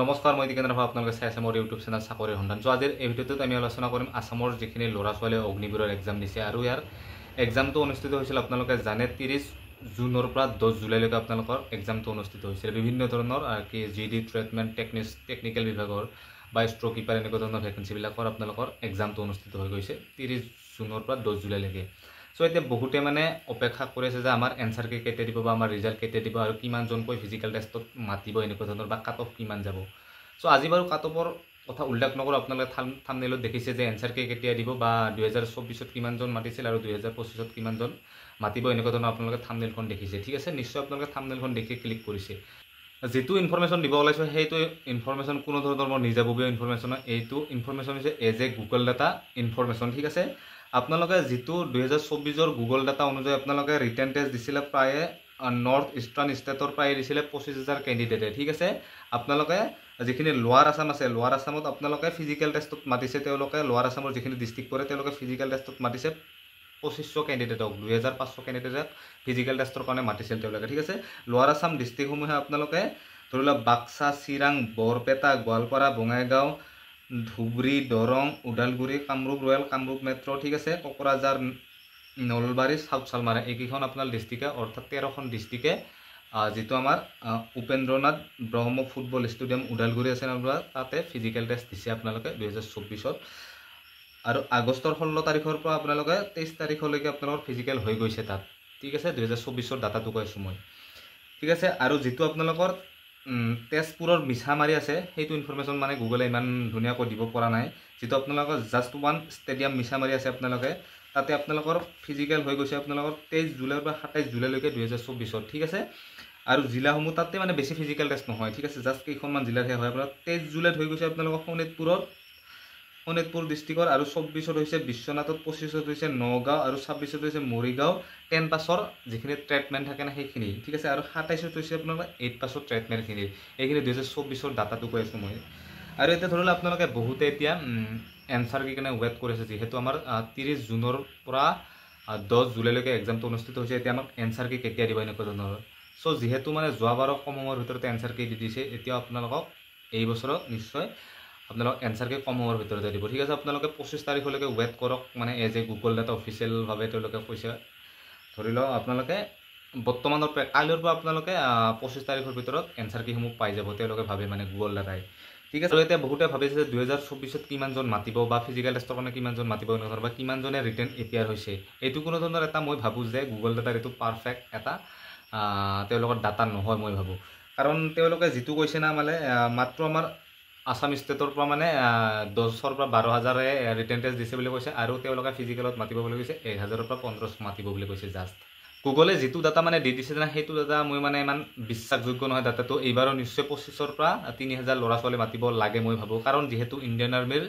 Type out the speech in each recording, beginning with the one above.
নমস্কাৰ, মই দীপেন্দ্ৰ ৰাভা। আপোনালোকে চাই আছে মোৰ ইউটিউব চেনেল চাকৰিৰ সন্ধান। চ' আজিৰ এই ভিডিঅ'টোত আমি আলোচনা কৰিম আছামৰ যিখিনি ল'ৰা ছোৱালীয়ে অগ্নিবীৰৰ এক্সাম দিছে আৰু ইয়াৰ এক্সামটো অনুষ্ঠিত হৈছিল, আপোনালোকে জানে, 30 জুনৰ পৰা 10 জুলাইলৈকে আপোনালোকৰ এক্সামটো অনুষ্ঠিত হৈছিল। বিভিন্ন ধৰণৰ কি জি ডি, ট্ৰেডমেন, টেকনিকেল বিভাগৰ বা ষ্ট'ৰ কিপাৰ, এনেকুৱা ধৰণৰ ভেকেঞ্চিবিলাকৰ আপোনালোকৰ এক্সামটো অনুষ্ঠিত হৈ গৈছে 30 জুনৰ পৰা 10 জুলাইলৈকে। চ' এতিয়া বহুতে মানে অপেক্ষা কৰি আছে যে আমাৰ এনচাৰ কি কেতিয়া দিব বা আমাৰ ৰিজাল্ট কেতিয়া দিব আৰু কিমানজনকৈ ফিজিকেল টেষ্টত মাতিব, এনেকুৱা ধৰণৰ, বা কাট অফ কিমান যাব। চ' আজি বাৰু কাট অফৰ কথা উল্লেখ নকৰোঁ। আপোনালোকে থামনেলত দেখিছে যে এনচাৰ কি কেতিয়া দিব বা 2024ত কিমানজন মাতিছিল আৰু 2025ত কিমানজন মাতিব, এনেকুৱা ধৰণৰ আপোনালোকে থামনেলখন দেখিছে। ঠিক আছে, নিশ্চয় আপোনালোকে থামনেলখন দেখি ক্লিক কৰিছে। যিটো ইনফৰমেশ্যন দিব ওলাইছোঁ, সেইটো ইনফৰমেশ্যন কোনো ধৰণৰ মোৰ নিজাববীয়া ইনফৰমেশ্যন নহয়। এইটো ইনফৰমেশ্যন হৈছে as a Google data information. ঠিক আছে, আপোনালোকে যিটো 2024ৰ গুগল ডাটা অনুযায়ী আপোনালোকে ৰিটেন টেষ্ট দিছিলে, প্ৰায়ে নৰ্থ ইষ্টাৰ্ণ ষ্টেটৰ প্ৰায়ে দিছিলে 25,000 কেণ্ডিডেটে। ঠিক আছে, আপোনালোকে যিখিনি লোৱাৰ আছাম আছে, লোৱাৰ আছামত আপোনালোকে ফিজিকেল টেষ্টত মাতিছে। তেওঁলোকে লোৱাৰ আছামৰ যিখিনি ডিষ্ট্ৰিক্ট পৰে, তেওঁলোকে ফিজিকেল টেষ্টত মাতিছে 2500 কেণ্ডিডেটক। 2500 কেণ্ডিডেটক ফিজিকেল টেষ্টৰ কাৰণে মাতিছিল তেওঁলোকে। ঠিক আছে, লোৱাৰ আছাম ডিষ্ট্ৰিক্টসমূহে আপোনালোকে ধৰি লওক বাক্সা, চিৰাং, বৰপেটা, গোৱালপাৰা, বঙাইগাঁও, ধুবুৰী, দৰং, ওদালগুৰি, কামৰূপ ৰুৰেল, কামৰূপ মেট্ৰ', ঠিক আছে, কোকৰাঝাৰ, নলবাৰী, চাউথ চালমাৰা, এইকেইখন আপোনাৰ ডিষ্ট্ৰিক্টে, অৰ্থাৎ 13খন ডিষ্ট্ৰিক্টে যিটো আমাৰ উপেন্দ্ৰনাথ ব্ৰহ্ম ফুটবল ষ্টেডিয়াম ওদালগুৰি আছে আপোনাৰ, তাতে ফিজিকেল টেষ্ট দিছে আপোনালোকে 2024ত। আৰু আগষ্টৰ 16 তাৰিখৰ পৰা আপোনালোকে 23 তাৰিখলৈকে আপোনালোকৰ ফিজিকেল হৈ গৈছে তাত। ঠিক আছে, 2024ৰ ডাটাটো কৈ আছোঁ মই। ঠিক আছে, আৰু যিটো আপোনালোকৰ তেজপুৰৰ মিছামাৰী আছে, সেইটো ইনফৰমেশ্যন মানে গুগলে ইমান ধুনীয়াকৈ দিব পৰা নাই। যিটো আপোনালোকৰ জাষ্ট ওৱান ষ্টেডিয়াম মিছামাৰী আছে, আপোনালোকে তাতে আপোনালোকৰ ফিজিকেল হৈ গৈছে আপোনালোকৰ 23 জুলাইৰ পৰা 27 জুলাইলৈকে 2024ত। ঠিক আছে, আৰু জিলাসমূহ তাতে মানে বেছি ফিজিকেল টেষ্ট নহয়। ঠিক আছে, জাষ্ট কেইখনমান জিলাতহে হয়। আপোনাৰ 23 জুলাইত হৈ গৈছে আপোনালোকৰ শোণিতপুৰত, শোণিতপুৰ ডিষ্ট্ৰিক্টৰ, আৰু 24ত হৈছে বিশ্বনাথত, 25ত হৈছে নগাঁও আৰু 26ত হৈছে মৰিগাঁও, 10 পাছৰ যিখিনি ট্ৰেডমেন থাকে না, সেইখিনি। ঠিক আছে, আৰু 27ত হৈছে আপোনালোকৰ 8 পাছৰ ট্ৰেডমেনখিনি। এইখিনি 2024ৰ ডাটাটো কৈ আছোঁ মই। আৰু এতিয়া ধৰি লওক আপোনালোকে বহুতে এতিয়া এনচাৰ কি কাৰণে ৱেইট কৰিছে। যিহেতু আমাৰ 30 জুনৰ পৰা 10 জুলাইলৈকে এক্সামটো অনুষ্ঠিত হৈছে, এতিয়া আমাক এনচাৰ কি কেতিয়া দিব, এনেকুৱা ধৰণৰ। চ' যিহেতু মানে যোৱাবাৰৰ কম সময়ৰ ভিতৰতে এনচাৰ কি দি দিছে, এতিয়াও আপোনালোকক এই বছৰত নিশ্চয় আপোনালোক এনচাৰ কি কম সময়ৰ ভিতৰতে দিব। ঠিক আছে, আপোনালোকে 25 তাৰিখলৈকে ৱেইট কৰক। মানে এজ এ গুগল ডাটা অফিচিয়েলভাৱে তেওঁলোকে কৈছে, ধৰি লওক আপোনালোকে বৰ্তমানৰ পৰা, কাইলৈৰ পৰা আপোনালোকে 25 তাৰিখৰ ভিতৰত এনচাৰ কিসমূহ পাই যাব, তেওঁলোকে ভাবে মানে গুগল ডাটাই। ঠিক আছে, আৰু এতিয়া বহুতে ভাবিছে যে 2024ত কিমানজন মাতিব বা ফিজিকেল টেষ্টৰ কাৰণে কিমানজন মাতিব এনেকুৱা বা কিমানজনে ৰিটেন এপিয়াৰ হৈছে। এইটো কোনো ধৰণৰ এটা মই ভাবোঁ যে গুগল ডাটাৰ এইটো পাৰফেক্ট এটা তেওঁলোকৰ ডাটা নহয় মই ভাবোঁ। কাৰণ তেওঁলোকে যিটো কৈছে না, মানে মাত্ৰ আমাৰ আছাম ষ্টেটৰ পৰা মানে 10ৰ পৰা 12 হাজাৰে ৰিটেন টেষ্ট দিছে বুলি কৈছে আৰু তেওঁলোকে ফিজিকেলত মাতিব বুলি কৈছে 1000ৰ পৰা 1500 মাতিব বুলি কৈছে। জাষ্ট গুগলে যিটো ডাটা মানে দি দিছে না, সেইটো ডাটা মই মানে ইমান বিশ্বাসযোগ্য নহয় ডাটাটো। এইবাৰো নিশ্চয় 25ৰ পৰা 3000 ল'ৰা ছোৱালী মাতিব লাগে মই ভাবোঁ। কাৰণ যিহেতু ইণ্ডিয়ান আৰ্মিৰ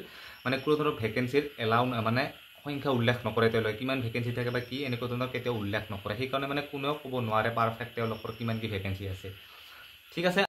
মানে কোনো ধৰণৰ ভেকেঞ্চিৰ এলাউ মানে সংখ্যা উল্লেখ নকৰে তেওঁলোকে, কিমান ভেকেঞ্চি থাকে বা কি এনেকুৱা ধৰণৰ কেতিয়াও উল্লেখ নকৰে। সেইকাৰণে মানে কোনেও ক'ব নোৱাৰে পাৰফেক্ট তেওঁলোকৰ কিমান কি ভেকেঞ্চি আছে। ঠিক আছে।